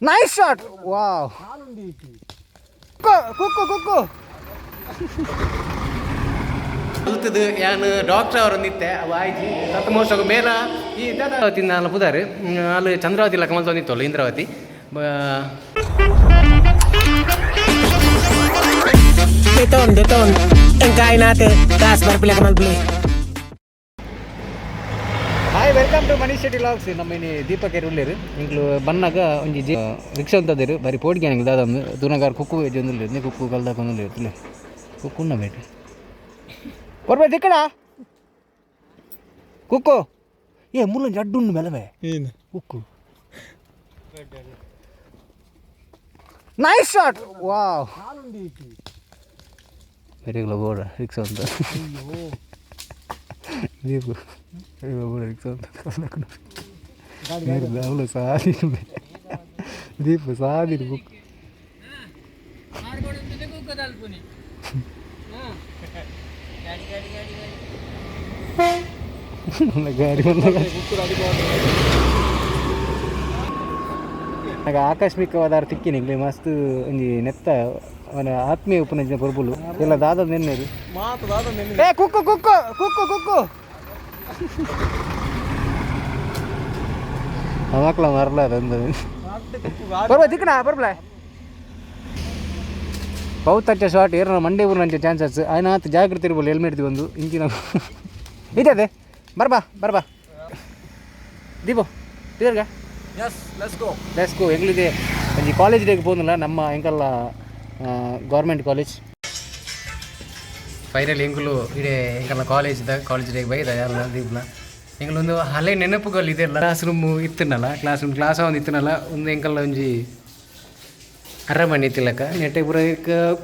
Nice shot. Wow. Kukku Kukku ಕಲ್ತದು ಯಾನ್ doctor ಅವರು ನಿತ್ತೆ ಅವು ಆಯ್ತು ತತ್ತ ಮೋಸಗ ಮೇಲ ಈ ದಾದಾವತಿ ನಾಲ್ ಪುದಾರ್ ಅಲ್ಲಿ ಚಂದ್ರಾವತಿ ಲಕ್ಕ ಮಲ್ತೊಂದಿತ್ತಲ್ಲ Indravati. Deton, deton. Ang kain natin. Taas, barpila ka malpili. Hi, welcome to Manish Shetty vlogs. ನಮ್ಮ ಇನಿ ದೀಪಕ್ ಉಳ್ಳೇರು ಎಂಕ್ಲು ಬನ್ನಾಗ ಒಂಜಿ ಜಿ ರಿಕ್ಷಾ ಅಂತದೇರು ಬಾರಿ ಪೋಡಿಗೆ ಎಂಕ್ಲು ದಾದ ದೂನಗಾರ್ ಕುಕ್ಕು ವೆಜ್ ಒಂದುಲ್ಲೇರು ಕುಕ್ಕು ಕಲ್ದಾಕೊಂದುಲ್ಲೇರು ತುಲೆ ಕುಕ್ಕು ಉಣ್ಣ ಬೇಟೆ ಕೊರ್ಬೇ ತಿಕ್ಕಡ ಕುಕ್ಕು ಏ ಮುಲ್ಲೊಂಜಿ ಅಡ್ಡು ಉಂಡು ಮೆಲವೆ ಕುಕ್ಕು. Nice shot. Wow. ಮೆರೆಗ್ಲ ಬೋಡ ರಿಕ್ಷಾ ಅಂತ ದೀಪು ಬೋಡ ರಿಕ್ಷಾ ಅಂತ ಅವಳು ಸಾದಿ ದೀಪು ಸಾದಿ ಬುಕ್ ಗಾಡಿ. ಆಗ ಆಕಸ್ಮಿಕವಾದ ತಿಕ್ಕಿನಿ ಇಂಗ್ಲಿ ಮಸ್ತ್ ಒಂಜಿ ನೆತ್ತ ಅವನ ಆತ್ಮೀಯ ಉಪನಂಚಿನ ಪೊರ್ಬುಲು ಎಲ್ಲ ದಾದ ನೆನ್ನೆದು. ಏ ಕುಕ್ಕು ಕುಕ್ಕು ಕುಕ್ಕು ಕುಕ್ಕು ಮಕ್ಕಳ ಮರಲ ಅದೊಂದು ಪರ್ವ ತಿಕ್ಕಣ ಪರ್ಬಲ ಪೌತಚ್ಚ ಶಾರ್ಟ್ ಏರ್ನ ಮಂಡೆ ಊರಿನ ಚಾನ್ಸಸ್ ಆಯ್ನಾತ್ ಜಾಗೃತಿ ಇರ್ಬೋದು. ಹೆಲ್ಮೆಟ್ ಒಂದು ಇಂಚಿನ ಇದೆ. ಬರ್ಬಾ ಬರ್ಬಾ ದೀಪು ತಿರ್ಗ. Yes, let's go. Let's go. ಎಂಗ್ಲಿದೆ ಒಂಜಿ ಕಾಲೇಜ್ ಡೇಗೆ ಪೋಂದಿಲ್ಲ ನಮ್ಮ ಎಂಕಲ್ಲ ಗೌರ್ಮೆಂಟ್ ಕಾಲೇಜ್. ಫೈನಲ್ ಎಂಕುಲು ಇಡೇ ಎಂಕಲ್ನ ಕಾಲೇಜ್ದ ಕಾಲೇಜ್ ಡೇಗೆ ಬೈದ ಯಾರಲ್ಲ ದೀಪ್ನ ಎಂಕುಲು ಒಂದು ಹಳೆ ನೆನಪುಗಳು ಇದೆಲ್ಲ. ಕ್ಲಾಸ್ ರೂಮ್ ಇತ್ತನಲ್ಲ, ಕ್ಲಾಸ್ ರೂಮ್ ಕ್ಲಾಸ್ ಒಂದು ಇತ್ತನಲ್ಲ, ಒಂದು ಎಂಕಲ್ನ ಒಂಜಿ ಅರಮನೆ ಇತ್ತಿಲ್ಲಕ್ಕ ನೆಟ್ಟೆ ಪೂರ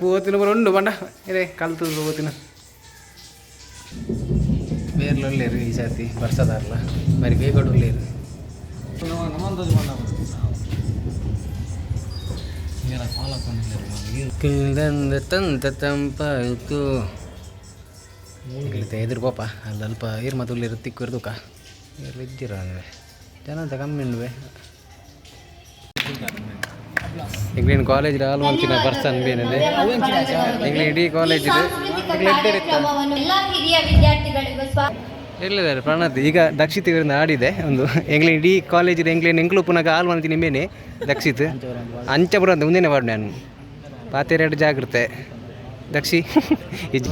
ಪೋತಿನ ಪೂರ ಉಂಡು ಬಂಡ ಇದೆ ಕಲ್ತು ಪೋತಿನ ಬೇರ್ಲೊಲ್ಲೇರು. ಈ ಸರ್ತಿ ಬರ್ಸದಾರಲ್ಲ ಬಾರಿ ಬೇಗಡುಲ್ಲೇರು. ತಂತ ತಂಪಾಯ್ತು ಎದುರು ಪಾಪ ಅಲ್ಲಿ ಅಲ್ಪ ಏರ್ ಮತ್ತು ಉಳ್ಳೇರು ತಿಕ್ಕು ಇರ್ದುಕ ಏರ್ ಇದ್ದೀರ ಅಂದರೆ ಜನ ಅಂತ ಕಮ್ಮಿ ಉಂಡುವೆ. ಎಂಗ್ಲೇನು ಕಾಲೇಜ್ ಹಾಲು ಮಂಚಿನ ಪರ್ಸನ್ ಬೇನದೆ ಎಂಗ್ಲೇ ಇಡೀ ಕಾಲೇಜ್ ಇದೆ. ಕಾರ್ಯಕ್ರಮವನ್ನು ಎಲ್ಲ ಹಿರಿಯ ವಿದ್ಯಾರ್ಥಿಗಳಿಗೂ ಎಲ್ಲಿದ್ದಾರೆ ಪ್ರಣತ್? ಈಗ ದಕ್ಷಿತ್ ಇವರಿಂದ ಆಡಿದೆ ಒಂದು ಎಂಗ್ಲೇ ಇಡೀ ಕಾಲೇಜ್ ಎಂಗ್ಲೇನು ಎಂಕ್ಲು ಪುನಗ ಹಾಲು ಮಂತಿನ ಮೇನೆ ದಕ್ಷಿತ್ ಅಂಚ ಪುರ ಅಂತ ಮುಂದೆನೆ ವಾಡ್ ನಾನು ಪಾತೆರೆಡು ಜಾಗೃತೆ ದಕ್ಷಿ ಇಜ್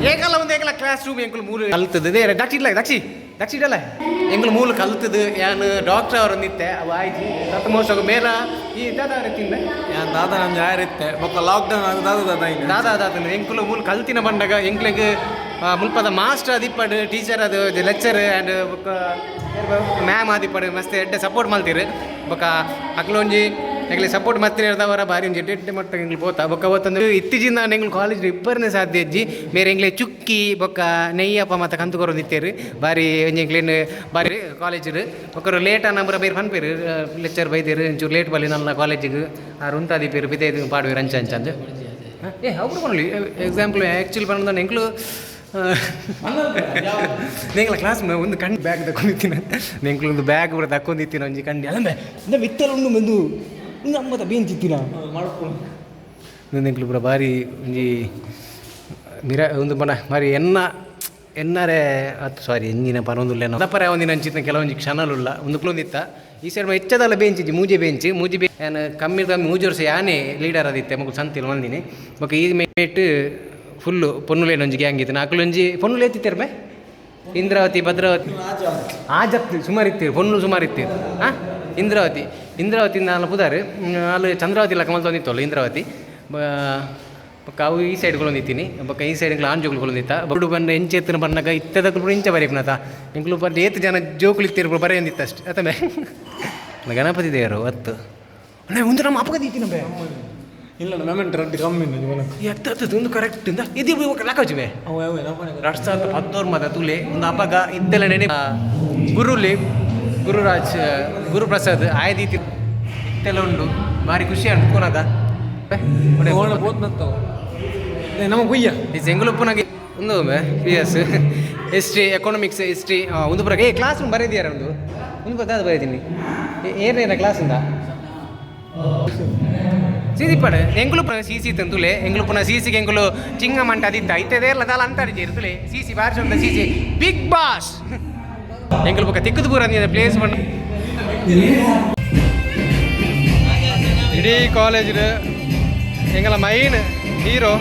ಏಕಲ್ಲ ಒಂದು ಏಕಲ್ಲ ಕ್ಲಾಸ್ ರೂಮ್ ಎಂಕುಲು ಮೂಲು ಕಲ್ತದ್ದು ಇದೇ. ದಕ್ಷಿ ಇಲ್ಲ, ದಕ್ಷಿ ದಕ್ಷಿ ಇಡಲ್ಲ. ಎಂಕುಲು ಮೂಲು ಕಲ್ತದ್ದು ಯಾನ್ ಡಾಕ್ಟರ್ ಅವರು ನಿತ್ತೆ ಅವು ಆಯ್ತು ತತ್ತ ಮೋಸಗ ಮೇಲ ಈ ದಾದ ತಿಂದೆ. ಯಾನ್ ದಾದ ನಮ್ಗೆ ಯಾರಿತ್ತೆ ಬೊಕ್ಕ ಲಾಕ್ಡೌನ್ ಆದ ದಾದ ದಾದ ಇನ್ನು. ದಾದಾ ದಾದನ ಎಂಕುಲು ಮೂಲು ಕಲ್ತಿನ ಬಂಡಗ ಎಂಕ್ಲೆಗ್ ಮುಲ್ಪದ ಮಾಸ್ಟರ್ ಆದಿಪ್ಪಡು, ಟೀಚರ್ ಅದು ಲೆಕ್ಚರ್ ಆ್ಯಂಡ್ ಬೊಕ್ಕ ಮ್ಯಾಮ್ ಆದಿಪ್ಪಡು ಮಸ್ತ್ ಎಡ್ಡೆ ಸಪೋರ್ಟ್ ಮಲ್ತೀರು. ಬೊಕ್ಕ ಅಕ್ಲೊಂಜಿ ಎಂಕ್ಲೆ ಸಪೋರ್ಟ್ ಮತ್ತಿರದವರ ಬಾರಿ ಒಂಜಿ ಎಡ್ಡೆ ಎಡ್ಡೆ ಮಟ್ಟ ಎಂಕ್ಲು ಪೋತ ಬೊಕ್ಕ ಹೋತಂದ್ರೆ ಇತ್ತೀಚಿನ ಎಂಕ್ಲು ಕಾಲೇಜ್ ಇಬ್ಬರನೇ ಸಾಧ್ಯ ಅಜ್ಜಿ ಮೇರೆ ಎಂಕ್ಲೆ ಚುಕ್ಕಿ ಬೊಕ್ಕ ನೆಯ್ಯಪ್ಪ ಮತ್ತು ಕಂತು ಕೊರೊಂದಿತ್ತೇರು. ಬಾರಿ ಒಂಜಿ ಎಂಕ್ಲೇನ್ ಬಾರಿ ಕಾಲೇಜ್ ಬೊಕ್ಕರು ಲೇಟ್ ನಂಬರ ಬೇರೆ ಪನ್ಪೇರು ಲೆಕ್ಚರ್ ಬೈದೇರು ಒಂಚೂರು ಲೇಟ್ ಬಲ್ಲಿ ನನ್ನ ಕಾಲೇಜಿಗೆ ಆರು ಉಂತಾದಿಪೇರು ಬಿದ್ದೇದು ಪಾಡುವೇರು ಅಂಚ ಅಂಚ ಅಂದು. ಏ ಅವ್ರು ಪನ್ಲಿ ಎಕ್ಸಾಂಪಲ್ ಆ್ಯಕ್ಚುಲಿ ಪನ್ನೊಂದು ಎಂಕ್ಲು ಎಂಕ್ಲ ಕ್ಲಾಸ್ ಒಂದು ಕಣ್ಣು ಬ್ಯಾಗ್ ತಕೊಂಡಿತ್ತೀನಿ ಎಂಕ್ಲು ಒಂದು ಬ್ಯಾಗ್ ಪೂರ ತಕೊಂಡಿತ್ತೀನಿ ಒಂಜಿ ಕಂಡಿ ಅಲ್ಲ ಇಂದ ಮಿತ್ತಲ ಉಂಡು ಬಂದು ಒಂದು ಅಮ್ಮದ ಬೇಂಚಿತ್ತಿನ ಎಂಕ್ಲು ಪೂರ ಬಾರಿ ಒಂಜಿ ಮಿರ ಒಂದು ಬಣ ಬಾರಿ ಎನ್ನ ಎನ್ನರೆ ಅತ್ತು ಸಾರಿ ಎಂಜಿನ ಪನೊಂದುಲ್ಲ ದಪ್ಪರೆ ಒಂದಿನ ಅಂಚಿನ ಕೆಲವೊಂಜಿ ಕ್ಷಣಲುಲ್ಲ ಒಂದು ಕುಲೊಂದಿತ್ತ ಈ ಸೈಡ್ ಹೆಚ್ಚದಲ್ಲ ಬೆಂಚ್ ಮೂಜೆ ಬೆಂಚ್ ಮೂಜಿ ಬೆ ಯಾನ್ ಕಮ್ಮಿ ಕಮ್ಮಿ ಮೂಜಿ ವರ್ಷ ಯಾನೇ ಲೀಡರ್ ಆದಿತ್ತೆ ಮಗು ಸಂತಿಲ್ ಮಂದಿನಿ. ಬೊಕ್ಕ ಈ ಮೇಟ್ ಫುಲ್ಲು ಪೊನ್ನುಲೇನ ಒಂಜಿ ಗ್ಯಾಂಗ್ ಇತ್ತು ನಾಕುಲೊಂಜಿ ಪೊನ್ನುಲು ಎತ್ತಿತ್ತೆರ್ ಬೆ ಇಂದ್ರಾವತಿ ಭದ್ರಾವತಿ ಆಜತ್ತು ಸುಮಾರು ಇತ್ತೀರು ಪೊನ್ನು ಸುಮಾರು ಇತ್ತೀರು. ಹಾಂ ಇಂದ್ರಾವತಿ ಇಂದ್ರಾವತಿ ನಾಲ್ ಪುದಾರ್ ಅಲ್ಲಿ ಚಂದ್ರಾವತಿ ಲಕ್ಕ ಮಲ್ತೊಂದಿತ್ತಲ್ಲ ಇಂದ್ರಾವತಿ ಬೊಕ್ಕ ಅವು ಈ ಸೈಡ್ ಕೊಲೊಂದಿತ್ತೀನಿ. ಬೊಕ್ಕ ಈ ಸೈಡ್ ಆಂಜೋಗಳು ಕೊಲೊಂದಿತ್ತ ಬಡು ಬಂದ ಎಂಚ ಎತ್ತನ ಬನ್ನಗ ಇತ್ತದಕ್ಕಲು ಇಂಚ ಬರೀಪನತ ಎಂಕ್ಲು ಬಂದು ಏತ್ ಜನ ಜೋಕುಲು ಇತ್ತೀರು ಬರೆಯೊಂದಿತ್ತು ಅಷ್ಟೇ ಅತ್ತಮೆ ಗಣಪತಿ ದೇವರು ಒತ್ತು ಅಣ್ಣ ಒಂದು ನಮ್ಮ ಅಪ್ಪಗ ದೀತಿನ ಬೇ. ಇಲ್ಲ ಮೆಮೆಂಟ್ ರಡ್ಡ್ ಕಮ್ಮಿ ಉಂಡು. ಎತ್ತ ಒಂದು ಕರೆಕ್ಟ್ ಇಂದ ಇದು ಲಕ್ಕಜುವೆ. ಅವು ಅವು ನಮ್ಮನೆ. 2019 ಮದ ತುಲೆ ಒಂದು ಅಪ್ಪಗ ಇದ್ದೆಲ್ಲ ನೆನೆ ಗುರುಲಿ ಗುರುರಾಜ್ ಗುರುಪ್ರಸಾದ್ ಆಯದೀತಿ ಇತ್ತೆಲ್ಲ ಉಂಡು ಭಾರಿ ಖುಷಿ ಅನ್ಕೋನದ. ಓಣ ಬೋತ್ ನತ್ತವು ನಮ್ಮ ಕುಯ್ಯ. ಈ ಸೆಂಗುಲಪ್ಪನಾಗೆ ಒಂದು P S history, economics, history ಒಂದು ಪುರ. ಏ, ಕ್ಲಾಸ್ ರೂಮ್ ಬರೀದಿಯಾರ ಒಂದು ಒಂದು ದಾದ ಬರೀತೀನಿ. ಏನೇನ ಕ್ಲಾಸ್ ಇಂದ ಸಿಸಿ ಪಡೆ ಎಂಗುಲು ಪುನ ಸಿಸಿ ತಂದುಲೆ. ಎಂಗುಲು ಪುನಃ ಸಿಸಿಗೆ ಎಂಗುಲು ಚಿಂಗ ಮಂಟ ಅದಿತ್ತ ಇತ್ತದೇ ಇಲ್ಲ ದಾಲ ಅಂತಾಡಿ ಇರ್ತಲೆ. ಸಿಸಿ ಬಾರಿಸಿ ಉಂಟ ಸಿಸಿ ಬಿಗ್ ಬಾಸ್. ಎಂಗುಲು ಬೊಕ್ಕ ತಿಕ್ಕದು ಪೂರ ಪ್ಲೇಸ್ ಪಂಡ. ಇಡೀ ಕಾಲೇಜ್ ಎಂಗಲ ಮೈನ್ ಹೀರೋ.